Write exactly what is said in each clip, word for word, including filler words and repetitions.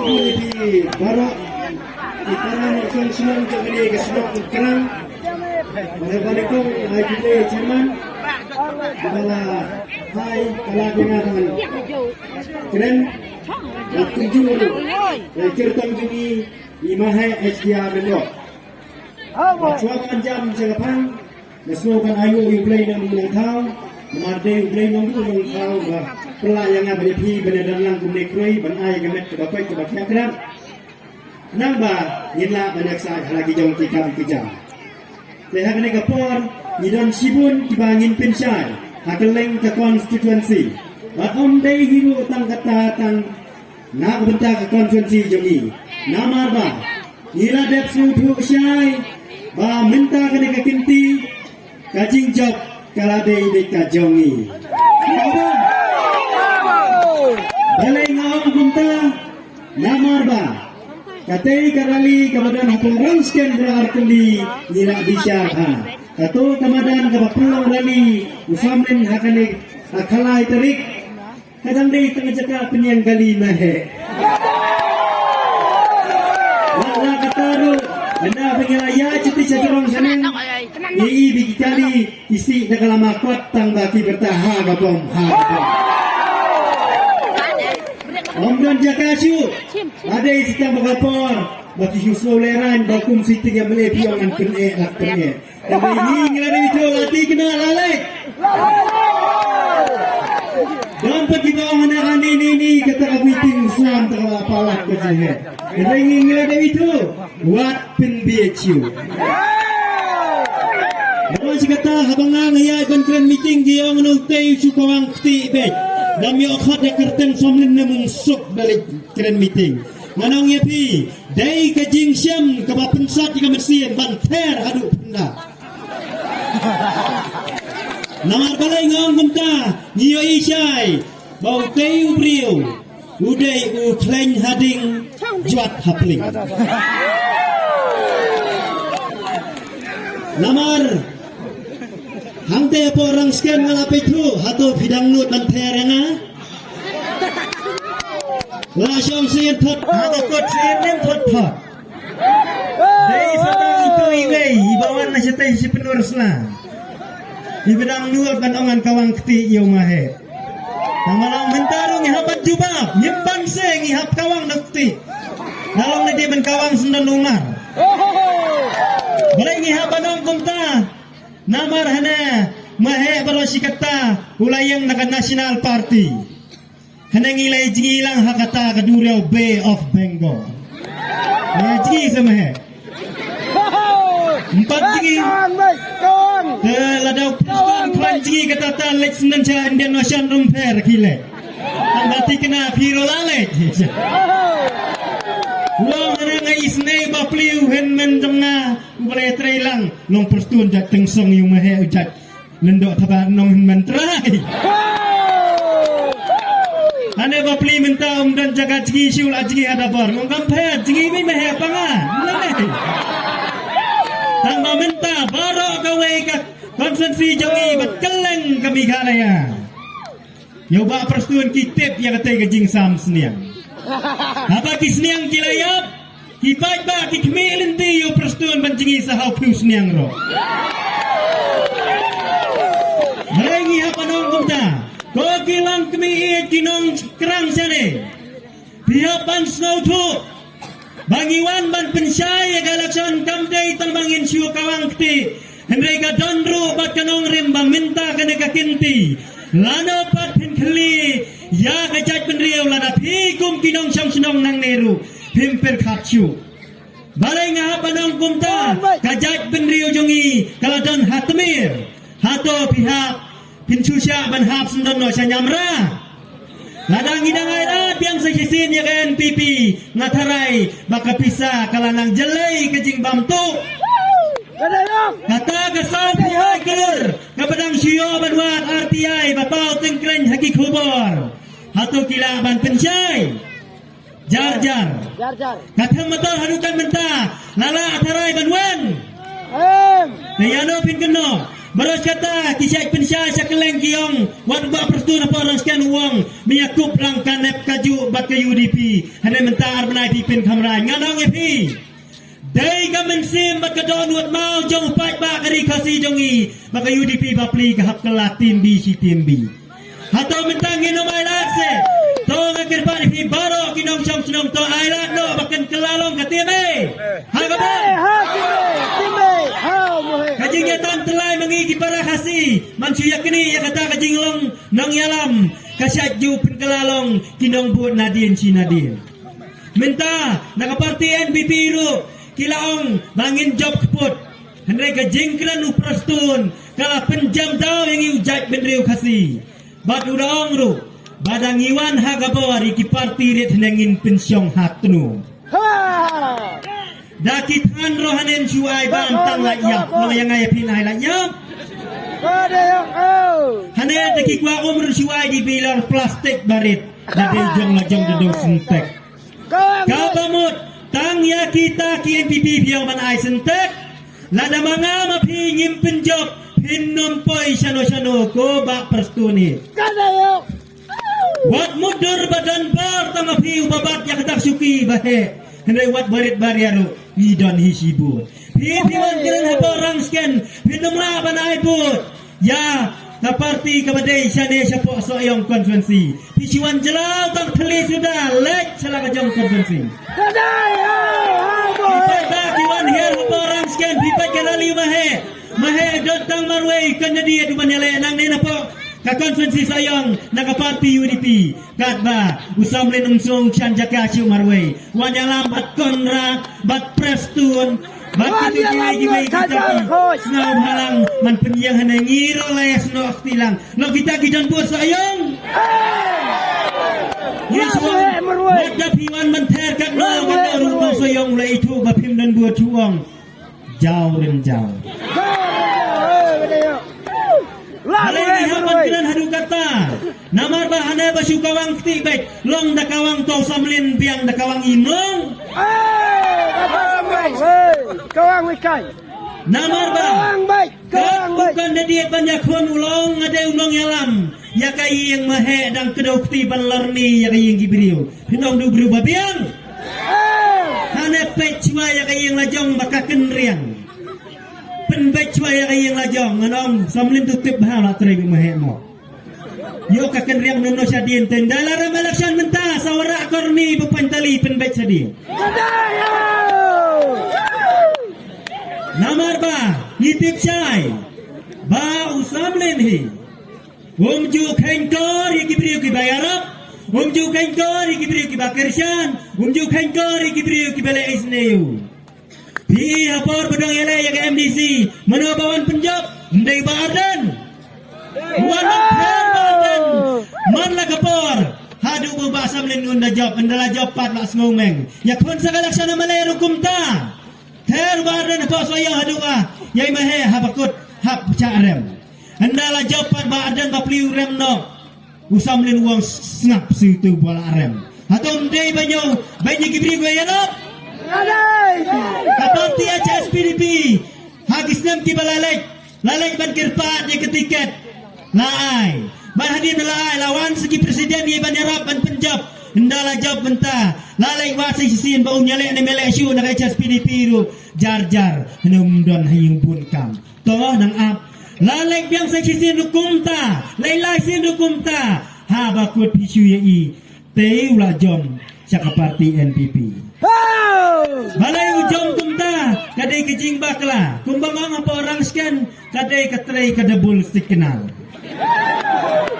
Ki baroh ki para nongshong shnong jong kane ka shnong Krang. Bad ba nyngkong ai khublei ïa u chairman ba la ai ka lad ïa nga ban kren. Bad kumjuh ruh ïa i kyrtong jong ngi, i Maheh H D R Lyngdoh. Bad shuwa ban jam sha ka phang, nga sngewbha ban ai nguh ïa U Blei Nongbuh Nongthaw. Namar dei U Blei Nongbuh Nongthaw ba pynlah ïa nga bad ïa phi ban ïadon lang kumne khrui, ban ai ka met kaba koit kaba khiah krat, khnang ba ngin lah ban ïaksaid ha la ki jong ki kam ki jam. Te ha kane ka por ngi don shibun kiba ngin pynshai ha kylleng ka constituency. Bad ym dei hi ruh tang kata tang na ka bynta ka constituency jong ngi. Namar ba ngi la dep sngewthuh shai ba mynta kane ka kynti ka jingjop ka la dei beit ka jong ngi. Balei nga ong kumta? Namar ba katei ka rally kaba don hapoh Rangskhen Bra Arkylli ngi la bishar ha kato ka madan kaba pynlong rally u Samlin ha kane ka khalai tarik. Ka dang dei tang jaka pynïeng kali Maheh. Wat la kata ruh, ynda ba ngi la ïaid shatei sha jrong shaneng, ngi i ba ki kali ki sih da ka lama kot tang ba ki byrta ha ka bom, ha ka bom. Ym don jaka shuh, la dei sa tang ba ka por ba ki shu sngewlehraiñ ba kum siteng ïa mlei phi ong ngan pyneh, ngan pyneh. Hynrei ngi ngi la dei ithuh, la thikna la leit. Don pat kiba ong hana hani ni ni kata ka meeting snam ta ka la palat ka jingeh. Hynrei ngi ngi la dei ithuh, wat pynbieit shuh. Namar shi kata haba nga nga ïaid ban kren meeting ki ong nangtei shu kawang kti beit. Dam ïoh khot ïa kyrteng Samlin ne mung suk da leit kren meeting. Nga ong ïa phi, dei ka jingshem kaba pynsat ïa ka mynsiem ban ther haduh pynda. Namar balei nga ong kumta, ngi ïohi shai ba utei u briew u dei u khleiñ ha ding, jwat ha pling. Namar hangtei hapoh Rangskhen nga la peit thuh, hato phi dang nud ban ther ïa nga? La shong sien thot, ha ka kot sien nem thot thot. Dei sa tang ito iwei iba wan na shatei shi pynur sla, iba dang nud ban ong ngan kawang kti ïa u Maheh. Tang ba long mynta ruh ngi hap ban jubab, ngim banse ngi hap kawang da u kti. Nga long ne dei ban kawang syndon umar. Balei ngi hap ban ong kumta? Namar hane Maheh baroh shi katta u la ïeng na ka National Party. Hane ngi la ïa jngi lang ha kata ka duriaw Bay of Bengal. Ngi ïa jngi sa Maheh. Ym pat jngi. Te lada u Prestone khlaiñ jngi kata ta leit syndon sha Indian Ocean ruh ym pher ki leit. Tang ba thikna phi ruh la leit. Long hane nga isynei ba pli u hynmen jong nga. U ba la ïatrei lang, long Prestone jait tyngsong ïa u Maheh u jait. Lyngdoh thaba nong hynmen trai. Hane ba pli mynta um don jaka jngi shu la jngi ha Dabor. Ngam phet jngi mei Maheh panga. Tang ba mynta baroh kawei ka constituency jong ngi bad kylleng ka Meghalaya. Ïa u Bah Prestone ki tip ïa katei ka jingsam sniang. Haba ki sniang ki la ïap, ki paidbah ki khmih lynti ïa u Prestone ban jngi sa ha u khiew sniang ruh. Balei ngi hap ban ong kumta? Ko ki long khmih ïeit ki nongkrang shane. Phi hap ban sngewthuh ba ngi wan ban pynshai ïa ka election kam dei tang ba ngin shu kawang kti. Hynrei ka don ruh bad ka nongrim ba mynta kane ka kynti lano pat phin khylli ïa ka jaitbynriew lada phi kum ki nongshong shnong nangne ruh phim pyrkhat shuh. Balei nga hap ban ong kumta? Ka jaitbynriew jong ngi ka la don ha tmier. Hato phi hap, phin shu shah ban hap syndon noh sha Nyamra? Lada ngi dang ai lad biang sa shisien ïa ka N P P, nga tharai ba ka pisa ka la nang jyllei ka jingbam tuh. Kata ka saw phew wei klur kaba dang shu ïoh ban wad R T I ba paw tyngkreiñ ha ki khubor, hato ki lah ban pynshai? Jar jar. Jar jar. Ka them motor haduh kan mynta la lah tharai ban wan. Em. Te ïano phin kynnoh? Baroh kata ki shait pynshai sha kylleng ki ong, wat ba Prestone hapoh Rangskhen u ong, me ïa kup rang ka nep ka juh bad ka U D P. Hynrei mynta ar bnai phi pynkhamrai, ngan ong ïa phi. Dei ka mynsiem bad ka dohnud maw jong u paidbah ka ri Khasi jong ngi, ba ka U D P bapli ka hap kylla team B shi team B. Hato mynta ngin ym ailad se? To nga kyrpad ïa phi baroh ki nongshong shnong, to ailad noh ba kan kylla long ka team A. Ha kaba, ha, team A, team A, ha, mo he. Ka jingïatam tyllai ma ngi ki para Khasi, man shu ïa kine ïa kata ka jinglong nongïalam, ka shait ju pynkylla long ki nongbud nadien shi nadien. Mynta na ka parti N P P ruh ki la ong ba ngin jop kput. Hynrei ka jingkren u Prestone ka la pynjam daw ïa ngi u jaitbynriew Khasi. Bad u da ong ruh ba da ngi wan ha ka bor ïa ki parti rit hynrei ngin pynshong ha tnu. Ha! Da ki than ruh hynrei shu ai bam tang la ïap. Long ïa nga ïa phi nai la ïap. Hynrei da ki kwah um ruh shu ai di bilor plastik barit. Da dei jong la jong da dong syntek. Kaba mut tang ïa kita ki N P P phi ong ban ai syntek. Lada ma nga ma phi ngim pynjop, phin ym poi shano shano ko bah Prestone. Wat mutdur ba don bor tang ma phi uba bat ïa kata ka shuki ba heh. Hynrei wat barit baria ruh ngi don hi shibun. Phi phi wan kren hapoh Rangskhen, phin ym lah ban ai vote ïa ka parti kaba dei shane shapoh Sohiong constituency. Phi shu wan jyllaw tang thylli suda leit sha la ka jong constituency. Phi peit ba ki wan hiar hapoh Rangskhen, phi peit ka rally ma heh. Ma heh don tang marwei candidate uban ïaleh nangne napoh ka constituency Sohiong na ka parti U D P. Katba u Samlin Umsung shan jaka shu marwei. Wan ïalam bad Conrad, bad Prestone, bad kito kiwei kiwei kita ki. Sngewbha lang man pynïeng hane ngi ruh la ïasnoh kti lang. Long kita ki don bor Sohiong. Ngi shu wan, wat da phi wan ban ther katno katno ruh nong Sohiong u la ithuh ba phim don bor shu ong. Jaw rem jaw. Balei ngi hap ban kren haduh katta? Namar ba hane ba shu kawang kti beit, long da kawang to Samlin biang da kawang imlong. Kawang beit. Namar ba kat u candidate ban ïakhun u long nga dei u nongïalam ïa ka ïing ma heh dang kdew kti ban lorni ïa ka ïing ki briew. Phin ong du briew ba biang. Hane peit shuwa ïa ka ïing la jong ba ka kynriang. Pynbeit shuwa ïa ka ïing la jong, ngan ong Samlin tu tip bha la trei bad ma heh mo. Ïoh ka kynriang nonno shadien te, ynda la rem election mynta sa wanrah kyrni ba pyntalli pynbeit shadien. Namar ba ngi tip shai ba u Samlin hi um ju kheiñ kor ïa ki briew kiba ïarap, um ju kheiñ kor ïa ki briew kiba kyrshan, um ju kheiñ kor ïa ki briew kiba leh isynei. Phi i ha por ba dang ïaleh ïa ka M D C, mano ba wan pynjop? Ym dei Bah Ardent. Wan wan pher Bah Ardent. Man la ka por haduh ba u Bah Samlin un da jop, ynda la jop pat la sngewmeng. Ïakhun sa ka election ha Malai ruh kumta. Ther Bah Ardent hapoh Sohiong haduh ba ïai ma heh haba kut hap shah rem. Ynda la jop pat Bah Ardent bapli u rem noh. U Samlin u ong sngap shu tu ba la rem. Hato ym dei ba ñiew ba ñi ki briew ko ïalap? Ka parti H S P D P ha ki snem kiba la leit, la leit ban kyrpad ïa ka tiket. La ai. Ban hadien la ai, la wan sa ki president ïa ban ïarap ban pynjop. Ynda la jop mynta, la leit wad sa shisien ba un ïaleh ne ym ïaleh shuh na ka H S P D P ruh jar jar. Hynrei ym don ha ïing bun kam. To nang ap. La leit biang sa shisien ruh kumta. Leit lai sien ruh kumta. Haba kut phi shu ïa i. Te u la jom sha ka parti N P P. Balei u jom kumta? Ka dei ka jingbakla. Kumba nga ong hapoh Rangskhen, ka dei ka trei ka double signal.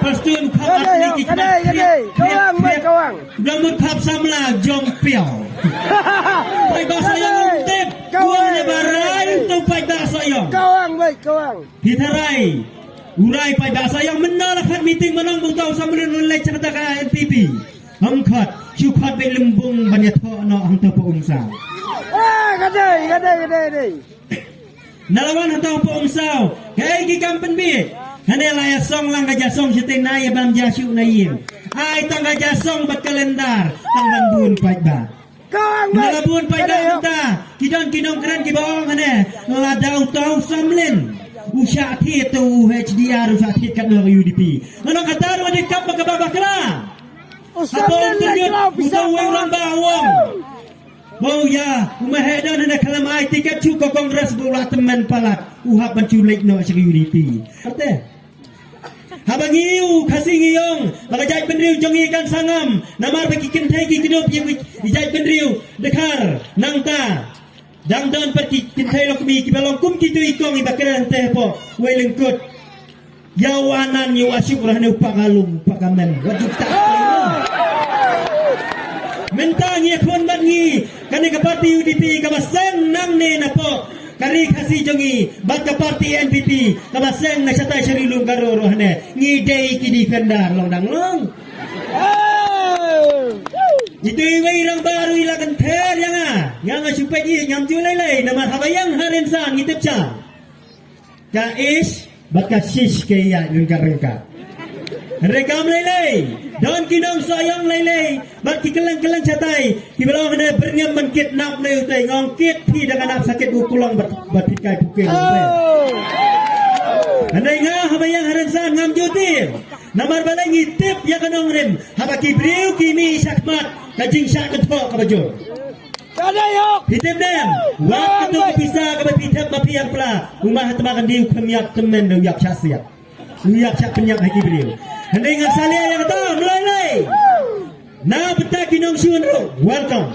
Prestone khap artylli ki khmat kriak kriak. Da mut khap samla jom piaw. Paidbah Sohiong ym tip. Kawang ne ba rai uto paidbah Sohiong. Kawang beit, kawang. Phi tharai u rai paidbah Sohiong mynno la khot meeting mynno ba uto u Samlin un leit sha kata ka N P P. Ym khot, shu khot beit lymbung ban ïathoh noh hangto hapoh Umsaw. Ah, ka dei, ka dei, ka dei, ka dei. Na la wan hangto hapoh Umsaw, kaei ki kam pynbiej? Hane la ïa song lang ka ja song shatei na ïa bam ja shuh na ïing. Ai tang ka ja song bad kalendar tang ban bun paidbah. Kawang beit. Na la bun paidbah mynta ki don ki nongkren kiba ong hane lada uto u Samlin U shah thied te u H D R u shah thied katno ka U D P. Nga ong kata ruh dei kaba kaba bakla. Hato u Tyrjut uta u wei u rangbah u ong ba u ïa u ma heh don hana khlem ai tiket shuh ka Congress ba u la tymmen palat u hap ban shu leit noh sha ka U D P. Kata. Haba ngi u Khasi ngi ong ba ka jaitbynriew jong ngi kan sangam namar ba ki kynthei ki kdup ïa ki jaitbynriew Dkhar nangta. Dang don pat ki kynthei lok kmie kiba long kum kito i kong iba kren hangtei hapoh Wei Lyngkut. Ïa u Anan ïa u Ashok ruh ne u Pagalung Pagamen. Wat ju kta. Mynta ngi khun bad ngi kane ka parti U D P kaba seng nangne napoh ka ri Khasi jong ngi bad ka parti N P P kaba seng na shatai sha Ri Lum Garo ruh ne ngi dei ki defender long dang long. Itu iwei rangbah ruh i la kynther ïa nga. Nga nga shu peit ïa ngam ju lei lei namar haba ïeng ha rynsan ngi tip sha. Ka ish bad ka shish ka ïa ryngkat ryngkat. Hynrei kam lei lei don ki nongsohïong lei lei bad ki kylleng kylleng shatai kiba long hynrei byrngem ban kit nap lei utei ngong kit phi da ka nap sakit u kulong bad bad phi kai pukir utei. Hynrei nga haba ïeng ha rynsan ngam ju tip. Namar balei ngi tip ïa ka nongrim haba ki briew ki mih shakhmat ka jingshah kynthoh kaba jur. Phi tip ne em wat katu ka pisa kaba phi thep ba phi ïa pla u ma ha tma kan dei u kham ïap tymmen u ïap shah siap u ïap shah pynïap ha ki briew. Hynrei ngan salia ïa kata mlei lei. Na bynta ki nongshun ruh welcome.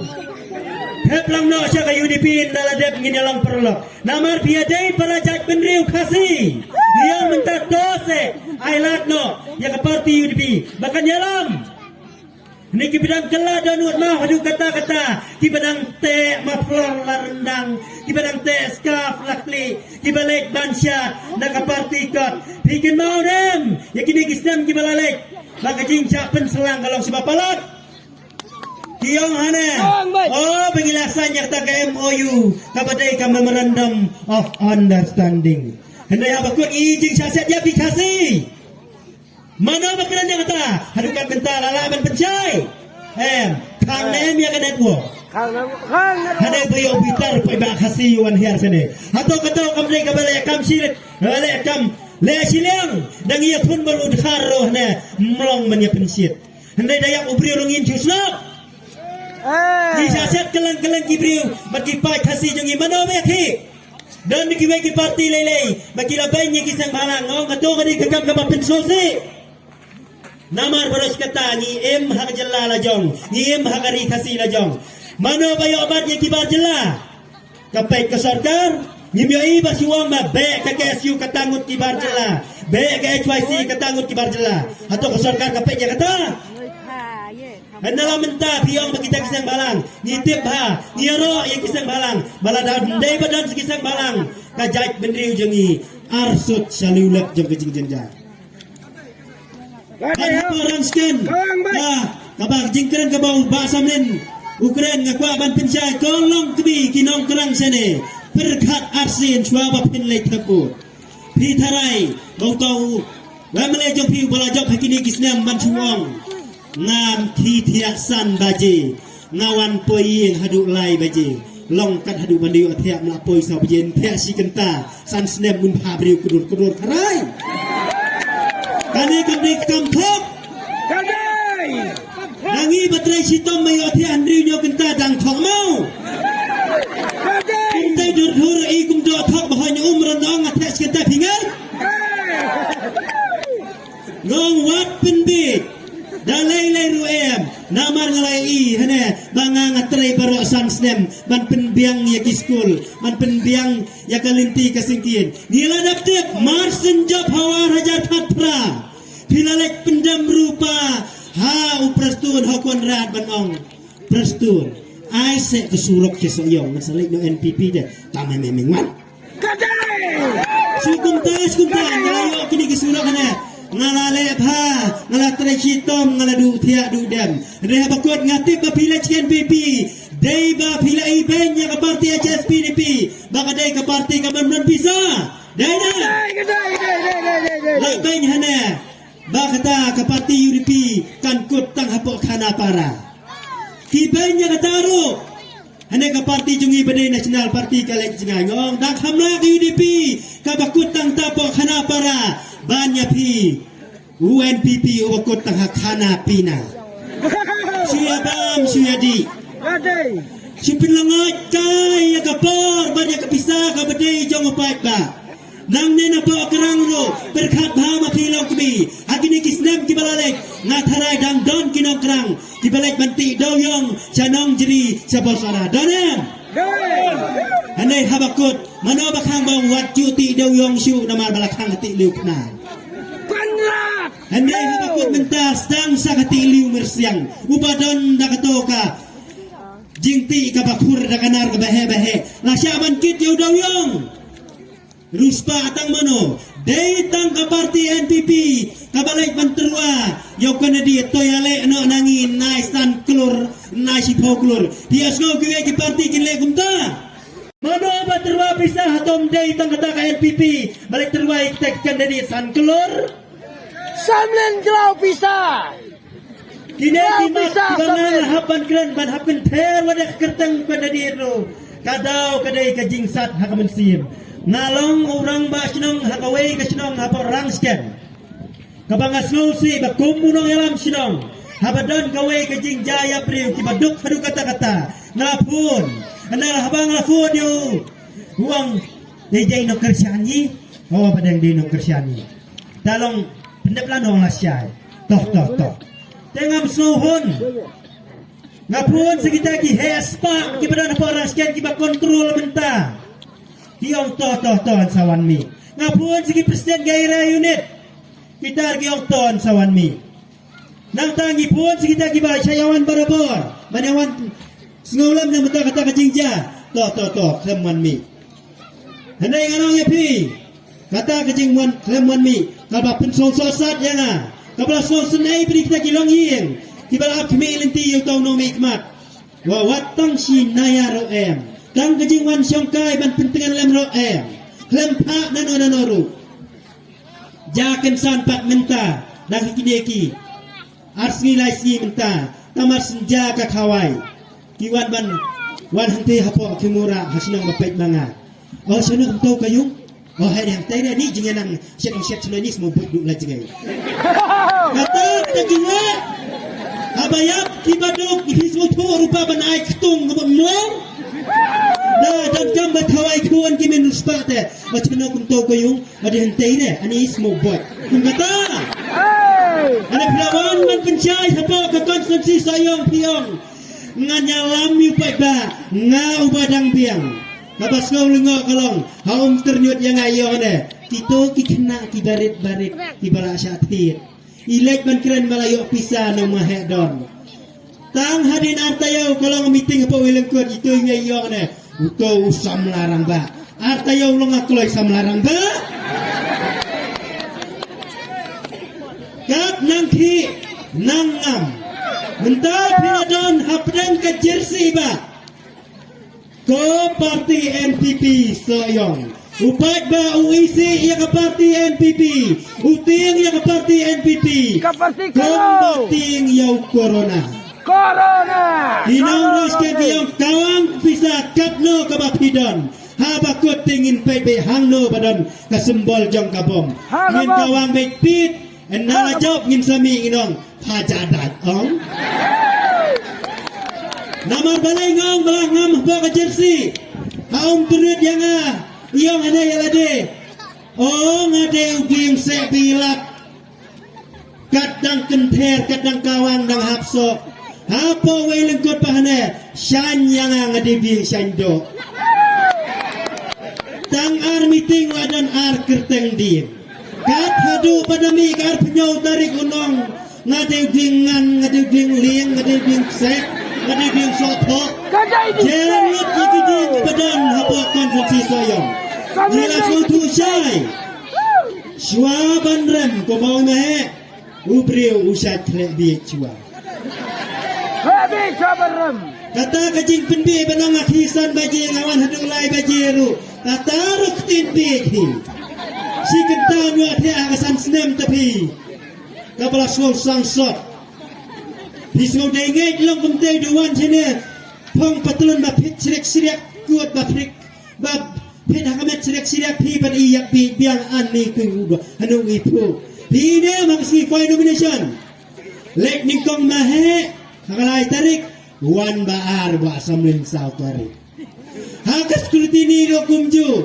Thep lang noh sha ka U D P na la dep ngin ïa long paralok. Namar phi ïa dei para jaitbynriew Khasi. Ïa mynta to se ai lad noh ïa ka parti U D P ba kan ïalam. Ni kiba dang kylla dohnud ma haduh katta katta kiba dang teh muffler la ryndang kiba dang teh scarf la khlieh kiba leit ban shad na ka parti kot. Phi kynmaw ne em ïa kine ki snem kiba la leit ba ka jingshah pynshlang ka long shiba palat. Ki ong hane. Ong, mate. Oh, ba ngi la sign ïa kata ka M O U kaba dei ka Memorandum of Understanding. Hynrei haba kut i jingshah set ïa phi Khasi. Mano ba kren ïa kata? Haduh kat mynta la lah ban pynshai. Em, khang ne em ïa ka network. Khang ne, khang ne. Hane ba ïoh bitar poi ba Khasi wan hiar sene. Hato kato kam dei kaba leh kam shirit, leh kam leh shiliang. Dang ïa khun baru Dkhar roh ne mlong man ïa pynshit. Hynrei da ïap u briew rong in shu sngap. Ngi shah set kylleng kylleng ki briew bad ki paid Khasi jong ngi mano ba ïa ki. Don kiwei ki parti lei lei ba ki la beiñ ïa ki seng bhalang. Nga ong kato ka dei ka kam kaba pynsngewsih. Namar baroh shi katta ngi im ha ka jylla la jong, ngi im ha ka ri Khasi la jong. Mano ba ïoh bat ïa ki bar jylla? Ka peit ka sorkar. Ngim ïohi ba shu ong ba beh ka K S U kata ngut ki bar jylla, beh ka H Y C kata ngut ki bar jylla. Hato ka sorkar ka peit ïa kata? Hynda la mynta phi ong ba kita ki seng bhalang, ngi tip bha, ngi ïaroh ïa ki seng bhalang. Ba lada ym dei ba don ki seng bhalang ka jaitbynriew jong ngi arsut sha liulep jong ka jingjynjar. Ban hapoh Rangsken. Ba kaba jingkren kaba u Bah Samlin u kren nga kwah ban pynshai ko long kmie ki nongkrang shane. Pyrkhat arsien shuwa ba phin leit thep vote. Phi tharai ba uto u M L A jong phi uba la jop ha kine ki snem ban shu ong ngam khie thiah san baje. Nga wan poi ïing haduh lai baje. Long kat haduh ban da ïoh thiah mla poi saw baje thiah shi kynta. San snem mun bha briew kdur kdur tharai. Kane kam dei kam thok. Nangi ba trei shitom ma ïoh thiah hynriew hynñiew kynta dang thok mau. Kynta dur dur i kum doh thok ba hoi um ron ong nga thiah shi kynta phi ngar. Ngong wat pynbit. Da lei lei ruh em. Namar nga la i hane ba nga nga trei baroh san snem ban pynbiang ïa ki skul, ban pynbiang ïa ka lynti ka syngkien. Ngi la dap tip mar syn jop ha ar hajar khatphra. Phi la leit pyndem rupa ha u Prestone ha Conrad ban ong Prestone ai se ka surok ke so yong ngan sa leit no N P P de. Tama me mingwan. Shu kumta shu kumta nga la ïoh kine ki surok hane. Nga la leh bha, nga la trei shitom, nga la duh thiah duh dem. Re ha bakut nga tip ba phi la chicken P P. Dei ba phi la i beiñ ïa ka parti H S P D P. Ba ka dei ka parti ka ban ban pisa. Dei na. La beiñ hane. Ba kata ka parti U D P kan kut tang hapoh khana para. Ki beiñ ïa kata ruh. Hane ka parti jong ngi ba dei National Party ka leit jngai, nga ong dang kham lah ka U D P kaba kut tang ta poh khana para ban ïa phi. U N P P uba kut tang ha khana pina. Shu ïa bam shu ïa dih. Shu pynlyngngoh kai ïa ka por bad ïa ka pisa kaba dei jong u paidbah. Nangne na poh Krang ruh pyrkhat bha ma phi long kmie. Ha kine ki snem kiba la leit nga tharai dang don ki nongkrang kiba leit ban tih dewiong sha Nongjri sha Bawsara. Don em? Hynrei haba kut mano ba khang ba ong wat ju tih dewiong shuh namar ba la khang tih liew khnang. Hynrei haba kut mynta sdang sa ka tih liew myrsiang uba don da kato ka jingtih kaba khur da ka nar kaba heh ba heh. La shah ban kit ïa u dewiong. Riewspah tang mano? Dei tang ka parti N P P kaba leit ban tyrwa ïa u kandidate. To ïaleh noh na ngi nai san klur nai shiphew klur. Phi ïohsngew kiwei ki parti kin leh kumta? Mano ba tyrwa pisa? Hato ym dei tang kata ka N P P ba leit tyrwa ïa kita ki kandidate san klur? Samlin glaw pisa. Kine ki mat kiba nga la hap ban kren ban hap kynther wat ïa ka kyrteng u kandidate ruh. Ka daw ka dei ka jingsat ha ka mynsiem. Nga long u rangbah shnong ha kawei ka shnong hapoh Rangskhen. Kaba nga sngewsih ba kum u nongïalam shnong haba don kawei ka jingjia ïa briew kiba duk haduh katta katta nga la phone. Hynda haba nga la phone ïa u, u ong dei dei nongkyrshan ngi. Oh, ba dang dei nongkyrshan ngi. Te long pyndep lano nga la shai. Toh toh toh. Te ngam sngew hun. Nga phone sa kita ki heh spah kiba don hapoh Rangskhen kiba control mynta. Ki ong toh toh toh, yn sa wan mih. Nga phone sa ki president ka area unit. Kita ki ong toh, yn sa wan mih. Nangta ngi phone sa kita kiba shah ïawan barabor ban ïawan sngewlem na mynta kata ka jingjia. Toh toh toh, khlem wan mih. Hynrei ngan ong ïa phi, kata ka jingwan khlem wan mih kaba pynsngewsih sat ïa nga. Kaba la sngewsynei bad kita ki longïing kiba la ap khmih lynti ïa uta u nongmihkhmat. Wa wat tang shi naia ruh em. Tang ka jingwan shongkai ban pyntngen lem ruh em. Khlem phah nano nano ruh. Ja kynsan pat mynta na ki kine ki ar sngi lai sngi mynta, tamar shen ja ka khawai. Ki wan ban wan hangtei hapoh ki mura ha shnong ba peit ma nga. O shnong kumto ka yung. O hai dang tei ni jingïanang shet shet shnong ni smo but du la jngai. Kata kata jingwa. Haba ïap ki baduk ki sngewthuh rupa ban ai ktung ka ba mlong. Da dan kam ba khawai khun ki men ruspah te. O shnong kumto ka yung. Ade hynte re, ani smoke boy. Kumta. Ade phi la wan man pynshai hapoh ka constituency Sohiong phi ong. Ngan ïalam ïa u paidbah, nga uba dang biang. Kaba sngew lyngngoh ka long, ha um tyrñiut ïa nga ïa u ne. Kito ki khynnah ki barit barit, ki ba la shah thied. I leit ban kren ba la ïoh pisa na ma heh don. Tang hadien ar taïew ka long meeting hapoh Wei Lyngkut, ito i ngai ïoh ne. Uto u samla rangbah. Ar taïew long a kloi samla rangbah. Kat nang khih nang ngam. Mynta phi la don hapdeng ka jersey ba ko parti N P P Sohiong. U paidbah u isih ïa ka parti N P P. U tieng ïa ka parti N P P. Ka parti Kum ba Karo. Tieng ïa u corona. Corona. I nong Karo ros ke Karo. Diong kawang pisa katno kaba phi don. Haba kut te ngin peit beit hangno ba don ka symbol jong ka bom. Ha ka bom. Ngin kawang beit pit. Ynda la jop ngin sa mih ngin ong pha ja dait ong. Namar balei nga ong ba la ngam hapoh ka jersey. Ha um tyrut ïa nga. I ong hane ïa lade. Ong nga dei u dieng seh bilak. Kat dang kynther kat dang kawang dang hap soh. Hapoh Wei Lyngkut ba hane. Shaiñ ïa nga nga dei u dieng shaiñ doh. Tang ar meeting la don ar kyrteng dieng. Kat haduh ba da mih ka arphew hynñiew tarik u nong, nga dei u dieng ngan, nga dei u dieng lieng, nga dei u dieng ksek, nga dei u dieng sohthoh. Ka dei dieng ksek. Jer ngut ïa ki dieng ba don hapoh constituency Sohiong. Ngi la sngewthuh shai. Shuwa ban rem kumba u naheh. U briew u shait khleh bieit shuwa. Khleh bieit shuwa ban rem. Kata ka jingpynbieit ba nang a khie san baje nga wan haduh lai baje ruh. Kata ruh ktien bieit hi. Shi kynta nwa thiah ha ka san snem ta phi. Kaba la sngew sangsot. Phi sngew dei ngeit long kumtei du wan shane. Phong patlun ba phit shriek shriek, kut ba phrik ba phit ha ka met shriek shriek, phi ban ïap biang, ani ku u ba hanu i phu. Phi ne mang si fai nomination. Lek nyngkong Maheh ha ka lai tarik, wan ba ar ba samlin saw tarik. Ha ka scrutiny ruh kumjuh.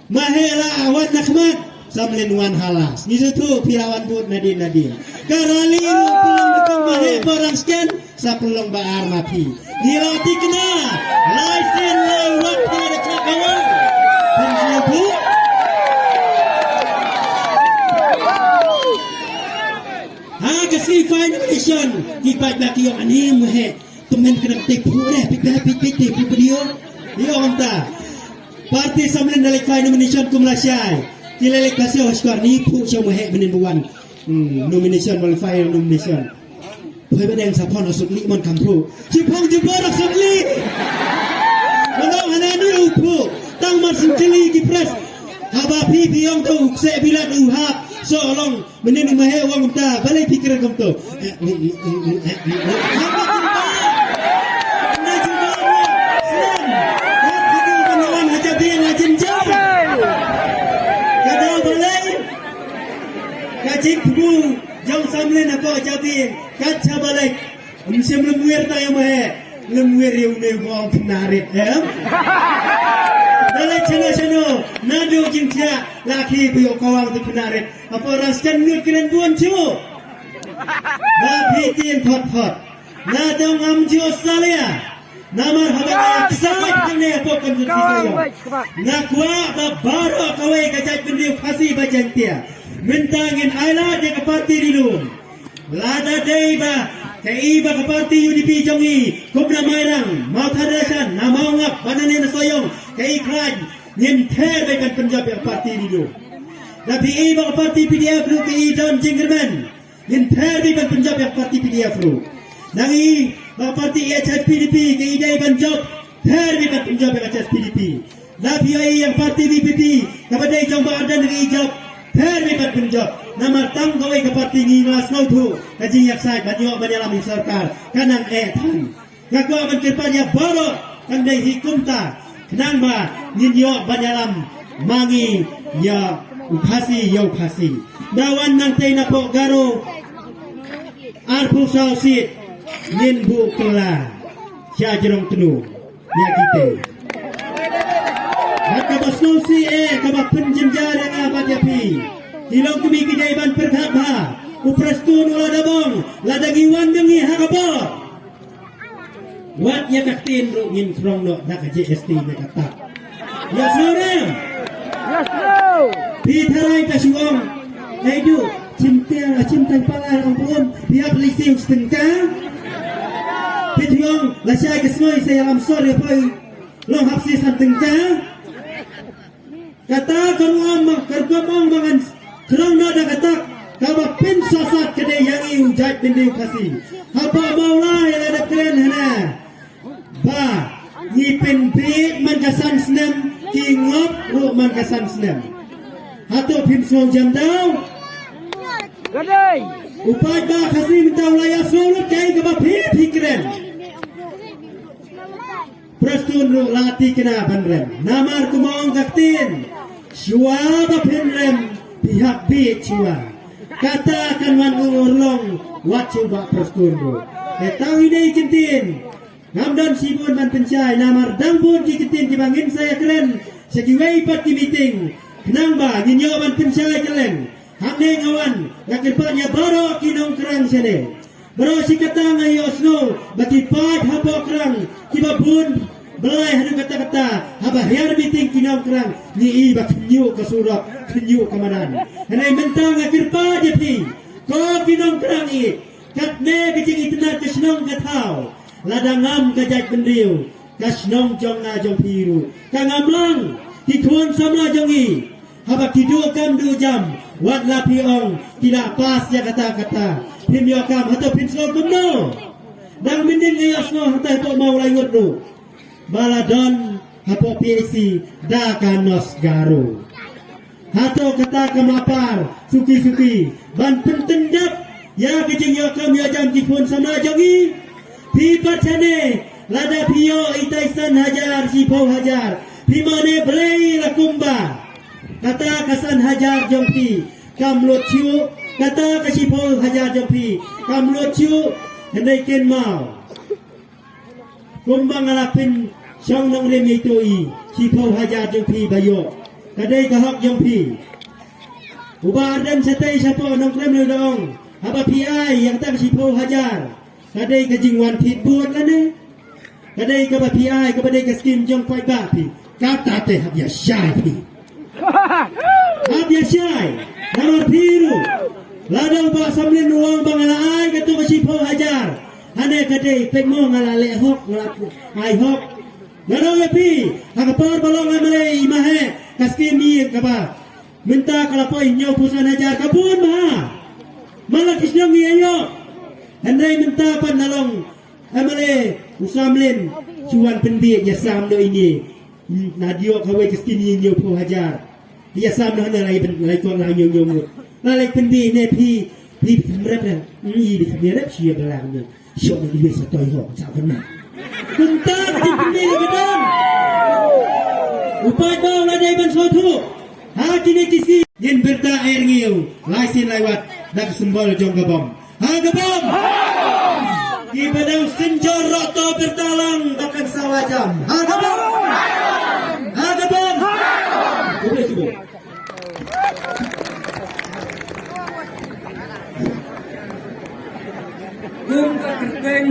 Maheh la wan na khmat, samlin wan ha la. Ngi sngewthuh phi la wan bud nadien nadien. Ka rally ruh pynlong da ka Maheh Porangsken, sa pynlong ba ar ma phi. Ngi la thikna, lai sien lai wat phi da ka kawang. Phi sngewthuh? Ha ka semifinal election, ki paidbah ki ong ani Maheh. Tymmen kynang te phu re, pit pit pit pit te phu pdiyo. Ïa ong ta. Party samlin da leit file nomination kum lashai. Ki la leit ka siew skor ni phu siew Maheh mynnin ba wan. Hmm, nomination, ba leit file nomination. Phu ba deng sa phon asuk li mon kam phu. Chi phong chi bor asuk li. Manong hana ni u phu. Tang mar sim chili ki press. Haba phi phi ong to u kse bilat u hap. So long. Mynnin u Maheh u ong kumta, balei phi kren kumto? Eh, mm, mm, mm, mm, eh, mm, mm. Haba kumta, na jubab, snem. Haba kumta, na wan ha jabieng ha jingjia. Ka daw balei? Ka jingthmu jong samlin hapoh jabieng, ka cha balei? Ym shym lem wir tang ïa u Maheh, lem wir ïa une u ba ong pynah rit, em? Da leit shano shano, naduh jingthiah, la khie ba ïoh kawang te pynah rit. Hapoh Rangsken lut kren bun shuh. Ba phi tieng thot thot. Nga dang ngam ju salia. Namar haba nga ïa ksaid hangne hapoh constituency jong nga, nga kwah ba baroh kawei ka jaitbynriew Khasi bad Jaiñtia. Mynta ngin ailad ïa ka party Ri Lum. Lada dei ba kaei ba ka parti U D P jong ngi, kum na Mairang, Mawthadraishan, na Mawngap, bad nangne na Sohiong, kaei khlaiñ, ngin pher beit ban pynjop ïa ka parti Ri Lum. Lada phi i ba ka parti P D F ruh kaei don jingkyrmen, ngin pher beit ban pynjop ïa ka parti P D F ruh. Nang i ba ka parti H S P D P kaei dei ban jop, pher beit ban pynjop ïa ka H S P D P. Lada phi ïohi ïa ka parti V P P kaba dei jong Bah Ardent, ngi ïohi jop, pher beit ban pynjop. Namar tang kawei ka parti ngi la sngewthuh ka jingïaksaid ban ïoh ban ïalam ïa ka sorkar ka nang eh than. Nga kwah ban kyrpad ïa baroh kan dei hi kumta khnang ba ngin ïoh ban ïalam ma ngi ïa u Khasi ïa u Khasi. Da wan nangtei napoh Garo arphew saw seat ngin buh kylla sha jrong tnu. Ïa kite. Bad kaba sngewsih eh, kaba pynjynjar ïa nga bad ïa phi. Ki longkmie ki dei ban pyrkhat bha. U Prestone u la da bong, lada ngi wan jong ngi ha ka bor. Wat ïa ka ktien ruh ngin khrong noh da ka G S T ne kata. Ïa sngew ne? Ïa sngew. Phi tharai ka shu ong. Ai du, chim tiang, chim tang pala ong pum, phi ap lisi u stengka. Phi tiang, lashai ka sngew sa ïalam sor ïa phi. Long hap si san tyngka. Kata ka ruh am ka ruh am ong ba ngan khrong noh da kata kaba pynsasat ka dei ïa ngi u jaitbynriew Khasi. Haba Mawlai la dep kren hana ba ngi pynbieit man ka san snem, ki ngop ruh man ka san snem. Hato phim sngew jam daw? Ka dei. U paidbah Khasi mynta u la ïa sngew lut kaei kaba phi phi kren. Prestone ruh la thikna ban rem. Namar kumba ong ka ktien, shuwa ba phin rem, phi hap bieit shuwa. Kata kan wan urlong wat shuh Bah Prestone ruh. Te tang ine i kyntien, ngam don shibun ban pynshai namar dang bun ki kyntien kiba ngin sa ïakren sha kiwei pat ki meeting. Khnang ba ngin ïoh ban pynshai kylleng. Hangne nga wan, nga kyrpad ïa baroh ki nongkrang shane. Baroh shi katta nga ïohsngew ba ki paid hapoh krang kiba bun, Blai haduh katta katta, haba hiar meeting ki nongkrang, ngi i ba khynñiuh ka surok, khynñiuh ka madan. Hynrei mynta nga kyrpad ïa phi, ko ki nongkrang i, katne ka jingitynnad ka shnong ka thaw, lada ngam ka jaitbynriew, ka shnong jong nga jong phi ruh ka ngam lang. Ki khun samla jong ngi, haba ki duh kam duh jam, wat la phi ong ki la pass ïa kata kata. Phim ïoh kam, hato phin sngew kumno? Dang mynnin nga ïohsngew hangtai hapoh Mawlai ngut ruh ba la don hapoh P H C da ka Nos Garo. Hato kata ka mapar suki suki ban pyntyndep ïa ka jingïoh kam ïoh jam ki khun samla jong ngi? Phi pat shane Lada phi ïoh ita i san hajar, shiphew hajar, phi mane blei la kumba. Kata ka san hajar jong phi kam lut shuh, kata ka shiphew hajar jong phi kam lut shuh. Hynrei kynmaw, kumba nga la pynshong nongrim ïa ito i shiphew hajar jong phi ba ïoh, ka dei ka hok jong phi. U Bah Ardent shatei shapoh Nongkrem u da ong, haba phi ai ïa kata ka shiphew hajar, ka dei ka jingwan thied bud lane, ka dei kaba phi ai, kaba dei ka skim jong paidbah phi. Kata te hap ïa shai phi. Hap ïa shai. Namar phi ruh, lada u Bah Samlin u ong ba nga la ai kato ka shiphew hajar, hane ka dei peit mo nga la leh hok, nga la ai hok. Nga ong ïa phi, ha ka por ba long MLA i Maheh, ka skim i kaba mynta ka la poi hynñiewphew san hajar ka bun bha. Mala ki shnong ngi ïoh. Hynrei mynta pat na long MLA u Samlin, shu wan pynbiej ïa sam noh ine. Na diok kawei ka skim i hynñiewphew hajar. Ïa sam noh na lai pyn-, lai kwah lai hynñiew hynñiew ngut. Na lai pynbiej ne phi, phi pynrep ne. Ngi di pynrep shi ïa ba lang ne. Shok na iwei sa toi hok sa kena. Kumta ka jingpynbeit ka dang. U paidbah u la dei ban sngewthuh. Ha kine ki sngi ngin pyrta er ngi u lai sien lai wat da ka symbol jong ka bom. Ha ka bom. Ki ba dang synjor ruh to pyrta lang ba kan sawa jam. Ha ka bom. Ha ka bom. Khublei shibun. Kum ka kyrteng